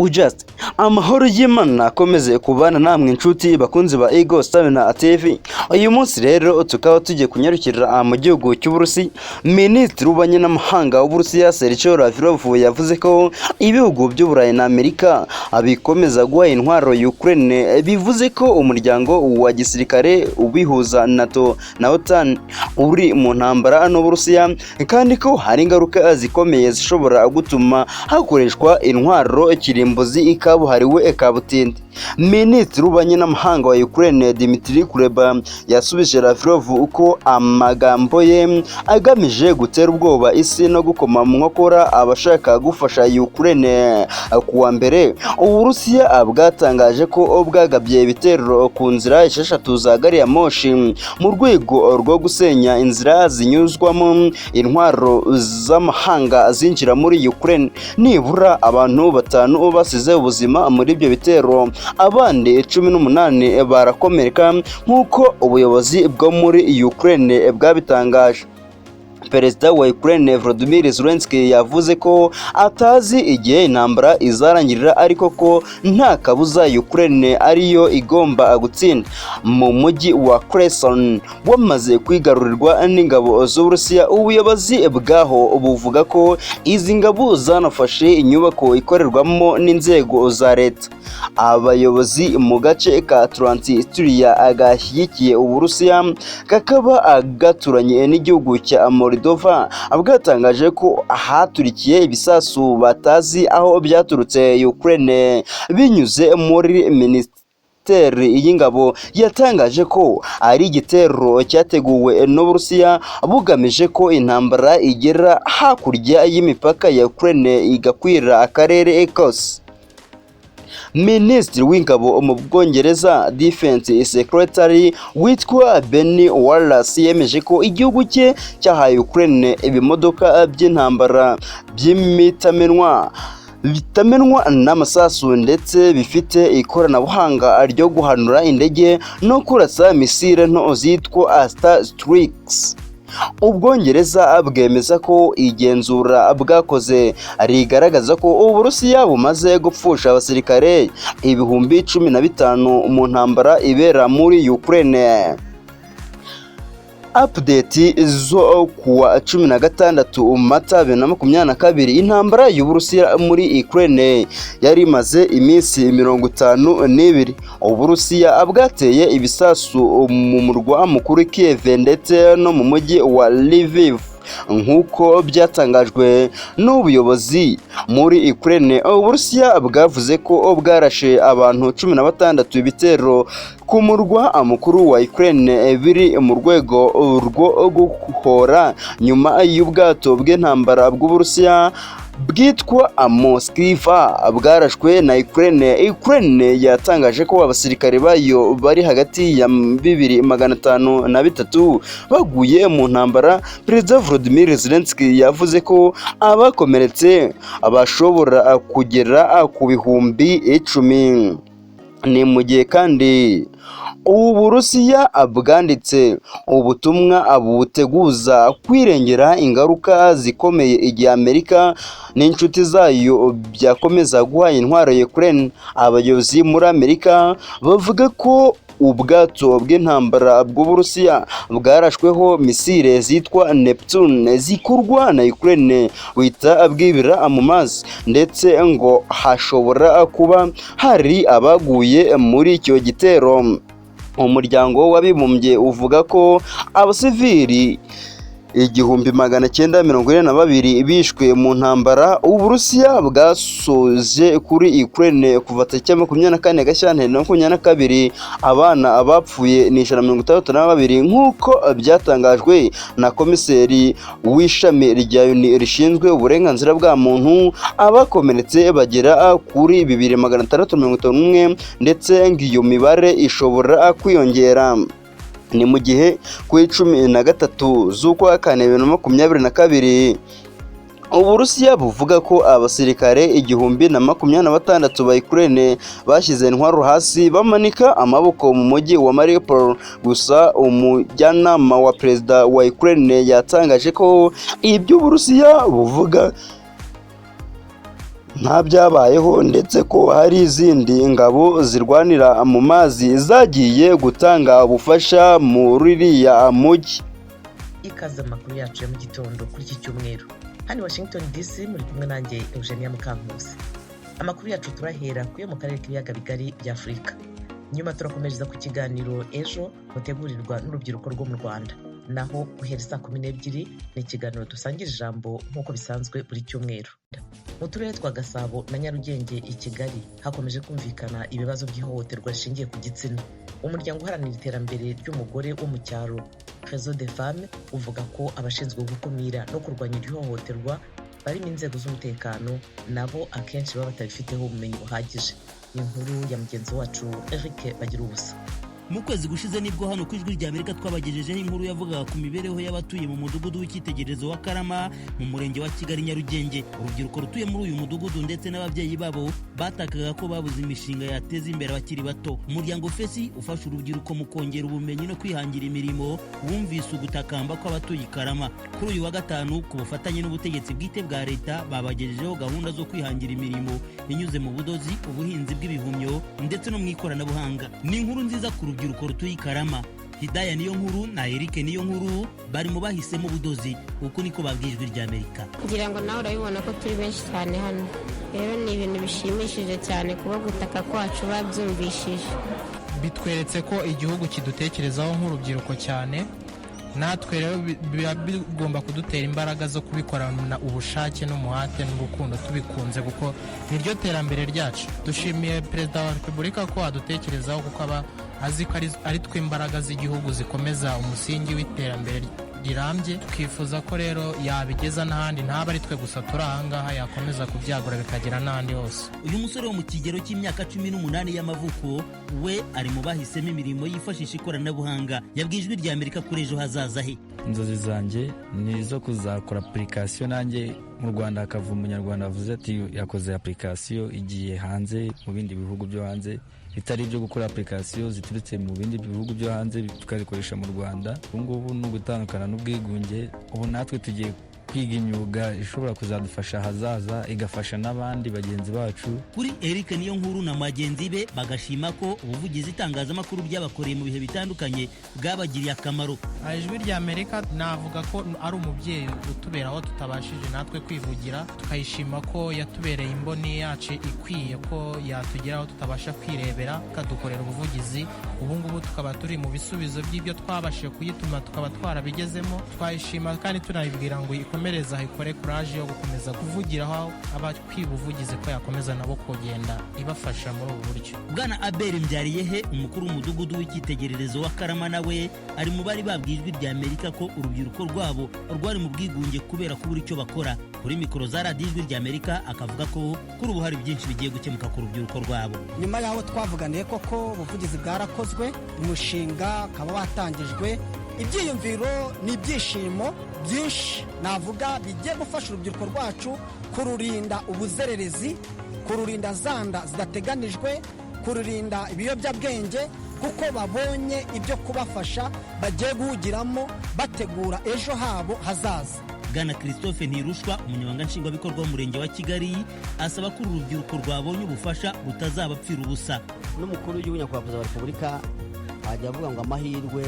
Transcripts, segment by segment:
Ujust amahoro y'Imana akomeze kubana namwe, inshuti bakunzi ba Eagle Stamina TV. Uyu munsi rero tukaba tugiye kunyarukira mu gihugu cy'Uburusi. Minisitiri w'Ububanyi n'Amahanga w'Uburusiya, Sergei Lavrov, yavuze ko ibihugu by'Uburayi na Amerika bikomeza guha intwaro Ukraine, bivuze ko umuryango wa gisirikare ubihuza, NATO na OTAN, uri mu ntambara n'Uburusiya, kandi ko hari ingaruka zikomeye zishobora gutuma hakoreshwa intwaro kirimbuzi kabuhariwe kabutindi. Minisitiri w'Ububanyi n'Amahanga wa Ukraine, Dmitry Kuleba, yasubije Lavrov uko amagambo ye agamije gutera ubwoba isi no gukoma mu nkokora abashaka gufasha Ukraine. Ku wa mbere, Uburusiya bwatangaje ko bwagabye ibitero ku nzira 6 za gari ya moshi mu rwego rwo gusenya inzira zinyuzwamo intwaro z'amahanga zinjira muri Ukraine. Nibura abantu batanu basize ubuzima muri ibyo bitero, abandi 18 barakomereka, nk'uko ubuyobozi bwo muri Ukraine bwabitangaje. Perezida wa Ukraine, Volodymyr Zelensky, yavuze ko atazi igihe intambara izarangirira, ariko ko nta kabuza Ukraine ariyo igomba gutsinda. Mu mujyi wa Kherson wamaze kwigarurirwa n'ingabo z'Uburusiya, ubuyobozi bwaho buvuga ko izi ngabo zanafashe inyubako ikorerwamo n'inzego za leta. Abayobozi mu gace ka Transnistria gashyigikiye Uburusiya, kakaba gaturanye n'igihugu cya Moldova, bwatangaje ko haturikiye ibisasu batazi aho byaturutse. Ukraine, binyuze muri minisiteri y'ingabo, yatangaje ko ari igitero cyateguwe n'Uburusiya bugamije ko intambara igera hakurya y'imipaka ya Ukraine, igakwira akarere kose. Minisitiri w'Ingabo mu Bwongereza, Defense Secretary, witwa Ben Wallace, yemeje ko igihugu cye cyahaye Ukraine ibimodoka by'intambara by'imitamenwa bitamenwa n'amasasu, ndetse bifite ikoranabuhanga ryo guhanura indege no kurasa misile nto zitwa Star Streaks. Ubwongereza bwemeza ko igenzura bwakoze rigaragaza ko Uburusiya bumaze gupfusha abasirikare 15,000 mu ntambara ibera muri Ukraine. Update zo kuwa 16 Mata 2022, intambara y'Uburusiya muri Ukraine yari imaze iminsi 52. Uburusiya bwateye ibisasu mu murwa mukuru Kiev ndetse no mu mujyi wa Lviv, nk'uko byatangajwe n'ubuyobozi muri Ukraine. Uburusiya bwavuze ko bwarashe abantu 16. Ibitero ku murwa mukuru wa Ukraine biri mu rwego rwo guhora nyuma y'ubwato bw'intambara bw'Uburusiya bwitwa Moskva bwarashwe na Ukraine. Ukraine yatangaje ko abasirikare bayo bari hagati ya 2500 na 3000 baguye mu ntambara. Perezida Volodymyr Zelensky yavuze ko abakomeretse bashobora kugera ku 10,000. Ni mu gihe kandi Uburusiya bwanditse ubutumwa buteguza kwirengera ingaruka zikomeye igihe Amerika n'inshuti zayo byakomeza guha intwaro Ukraine. Abayobozi muri Amerika bavuga ko ubwato bw'intambara bw'Uburusiya bwarashweho misile zitwa Neptune zikorwa na Ukraine, buhita bwibira mu mazi, ndetse ngo hashobora kuba hari abaguye muri icyo gitero. Umuryango w'Abibumbye uvuga ko abasivili 1942 bishwe mu ntambara Uburusiya bwasoje kuri Ukraine kuva tariki ya 24 Gashyantare 22. Abana bapfuye ni 162, nk'uko byatangajwe na komiseri w'ishami rya UN rishinzwe uburenganzira bwa muntu. Abakomeretse bagera kuri 2651, ndetse ngo iyo mibare ishobora kwiyongera. Ni mu gihe ku 13 z'ukwa kane 2022, Uburusiya buvuga ko abasirikare 1026 ba Ukraine bashyize intwaro hasi, bamanika amaboko mu mujyi wa Mariupol. Gusa umujyanama wa perezida wa Ukraine yatangaje ko ibyo Uburusiya buvuga Nta byabayeho, ndetse ko hari izindi ngabo zirwanira mu mazi zagiye gutanga ubufasha muri uriya mujyi. Ikaze amakuru yacu ya mu gitondo kuri iki cyumweru. Hano i Washington DC muri kumwe nanjye, Eugenia Mukankusi. Amakuru yacu turahera ku yo mu karere k'Ibiyaga Bigari bya Afurika. Nyuma turakomereza ku kiganiro Ejo mutegurirwa n'urubyiruko rwo mu Rwanda. Naho guhera saa 12 ni ikiganiro dusangira ijambo, nk'uko bisanzwe buri cyumweru. Mu turere twa Gasabo na Nyarugenge i Kigali hakomeje kumvikana ibibazo by'ihohoterwa rishingiye ku gitsina. Umuryango uharanira iterambere ry'umugore wo mu cyaro, Réseau des Femmes, uvuga ko abashinzwe gukumira no kurwanya iryo hohoterwa barimo inzego z'umutekano nabo akenshi baba batabifiteho ubumenyi buhagije. Ni inkuru ya mugenzi wacu Eric Bagiruwubusa. Mu kwezi gushize nibwo hano ku Ijwi rya Amerika twabagejejeho inkuru yavugaga ku mibereho y'abatuye mu mudugudu w'icyitegererezo wa Karama mu murenge wa Kigali Nyarugenge. Urubyiruko rutuye muri uyu mudugudu ndetse n'ababyeyi babo batakaga ko babuze imishinga yateza imbere abakiri bato. Umuryango FESI ufasha urubyiruko mu kongera ubumenyi no kwihangira imirimo wumvise ugutakamba kw'abatuye i Karama. Kuri uyu wa gatanu, ku bufatanye n'ubutegetsi bwite bwa leta, babagejejeho gahunda zo kwihangira imirimo inyuze mu budozi, ubuhinzi bw'ibihumyo ndetse no mu ikoranabuhanga. Ni inkuru nziza ku rubyiruko rutuye i Karama. Hidaya Niyo Nkuru na Eric Niyo Nkuru bari mu bahisemo ubudozi. Uku niko babwiye Ijwi rya Amerika. Ngira ngo nawe urabibona ko turi benshi cyane hano. Rero ni ibintu bishimishije cyane kuba gutaka kwacu babyumvishije. Bitweretse ko igihugu kidutekerezaho nk'urubyiruko cyane. Natwe rero biba bigomba kudutera imbaraga zo kubikorana ubushake n'umuhate n'urukundo, tubikunze, kuko niryo terambere ryacu. Dushimiye Perezida wa Repubulika ko adutekerezaho, kuko aba azi ko ari twe imbaraga z'igihugu zikomeza umusingi w'iterambere rirambye. Twifuza ko rero yabigeza n'ahandi, ntaba ari twe gusa turi ahangaha, yakomeza kubyagura bikagera n'ahandi hose. Uyu musore wo mu kigero cy'imyaka 18 y'amavuko we ari mu bahisemo imirimo yifashisha ikoranabuhanga. Yabwiye Ijwi rya Amerika kuri ejo hazaza he. Inzozi zanjye ni izo kuzakora application, nanjye mu Rwanda hakava umunyarwanda avuze ati yakoze application igiye hanze mu bindi bihugu byo hanze, bitari ibyo gukora application ziturutse mu bindi bihugu byo hanze tukazikoresha mu Rwanda. Ubu ngubu ni ugutandukana n'ubwigunge. Ubu natwe tugiye kwiga imyuga ishobora kuzadufasha ahazaza, igafasha n'abandi bagenzi bacu. Kuri Eric Niyo Nkuru na bagenzi be, bagashima ko ubuvugizi itangazamakuru ryabakoreye mu bihe bitandukanye bwabagiriye akamaro. Ijwi rya Amerika navuga ko ari umubyeyi utubera aho tutabashije natwe kwivugira. Tukayishima ko yatubereye imboni yacu ikwiye, ko yatugeraho tutabasha kwirebera, ikadukorera ubuvugizi. Ubu ngubu tukaba turi mu bisubizo by'ibyo twabashije kuyituma, tukaba twarabigezemo. Twayishima kandi tunayibwira ngo ikomereze aho, ikore, courage yo gukomeza kuvugiraho abakwiye ubuvugizi, ko yakomeza nabo kugenda ibafasha muri ubu buryo. Bwana Abel Mbyariyehe, umukuru w'umudugudu w'icyitegererezo wa Karama, nawe ari mu bari babwiye Ijwi rya Amerika ko urubyiruko rwabo rwari mu bwigunge kubera kubura icyo bakora. Kuri mikoro za Radiyo Ijwi rya Amerika akavuga ko kuri ubu hari byinshi bigiye gukemuka ku rubyiruko rwabo. Nyuma y'aho twavuganiye koko, ubuvugizi bwarakozwe, umushinga ukaba watangijwe. Ibyiyumviro ni ibyishimo byinshi, navuga bigiye gufasha urubyiruko rwacu kururinda ubuzererezi, kururinda za nda zidateganijwe, kururinda ibiyobyabwenge, kuko babonye ibyo kubafasha bagiye guhugiramo bategura ejo habo hazaza. Bwana Christophe Ntirushwa, umunyamabanga nshingwabikorwa w'umurenge wa Kigali, asaba ko uru rubyiruko rwabonye ubufasha butazabapfira ubusa. N'umukuru w'igihugu, nyakubahwa Perezida wa Repubulika, wajya avuga ngo amahirwe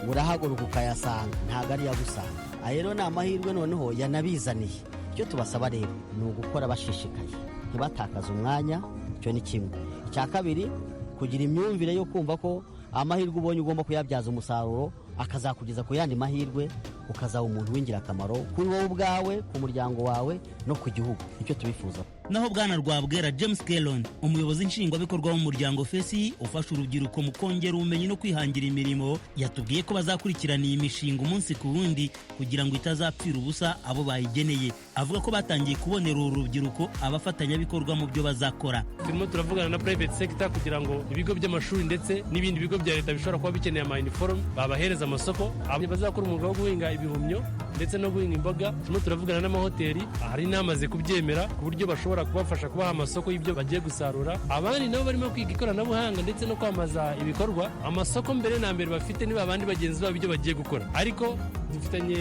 urahaguruka ukayasanga, ntabwo ari agusanga. Aya rero ni amahirwe noneho yanabizaniye. Icyo tubasaba rero ni ugukora bashishikaye, ntibatakaze umwanya. Icyo ni kimwe. Icya kabiri, kugira imyumvire yo kumva ko amahirwe ubonye ugomba kuyabyaza umusaruro, akazakugeza ku yandi mahirwe, ukazaba umuntu w'ingirakamaro kuri wowe ubwawe, ku muryango wawe no ku gihugu. Icyo tubifuza. Naho bwana Rwabwera James Kellon, umuyobozi nshingwabikorwa w'umuryango FESI ufasha urubyiruko mu kongera ubumenyi no kwihangira imirimo, yatubwiye ko bazakurikirana iyi mishinga umunsi ku wundi kugira ngo itazapfira ubusa abo bayigeneye. Avuga ko batangiye kubonera uru rubyiruko abafatanyabikorwa mu byo bazakora. Turimo turavugana na private sector kugira ngo ibigo by'amashuri ndetse n'ibindi bigo bya leta bishobora kuba bikeneye ama uniform babahereza amasoko. Bazakora umwuga wo guhinga ibihumyo ndetse no guhinga imboga, turimo turavugana n'amahoteli, hari n'amaze kubyemera ku buryo bashobora kubafasha kubaha amasoko y'ibyo bagiye gusarura. Abandi nabo barimo kwiga ikoranabuhanga ndetse no kwamaza ibikorwa. Amasoko mbere na mbere bafite niba abandi bagenzi babo ibyo bagiye gukora, ariko dufitanye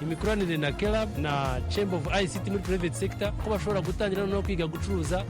Imikoranire na KELAB na Chamber of ICT muri private sector, ko bashobora gutangira no kwiga gucuruza.